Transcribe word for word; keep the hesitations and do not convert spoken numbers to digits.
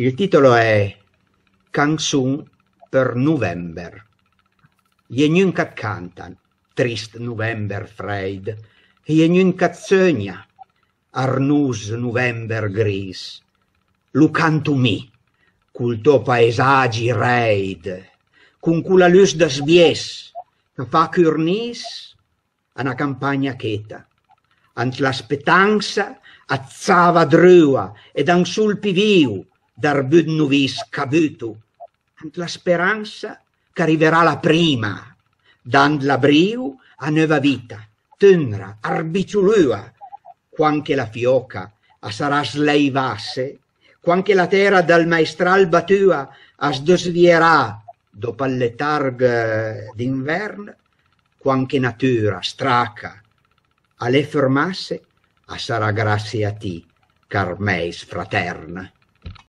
Il titolo è Canzon për November. Ie gnun ch'at canta, trist november frèid, ie gnun ch'at seugna, arnos november gris. Lo canto mi, col tò paesagi rèid, con cola lus dë sbiess ch'a fa curnis a na campagna cheta. Ant la spetansa a zava drua e da un sol pi viu d'arbut novis ch'a buto, ant la speransa ch'a riverà la prima, dand la briu a neuva vita, tënra, arbiciolua, quand che la fiòca a sarà sleivasse, quand che la tera dal maestral batua as dësvierà dòp al letarg d'invern, quand che natura straca a l'é fermasse, a sarà grassie a ti, car mèis fratern.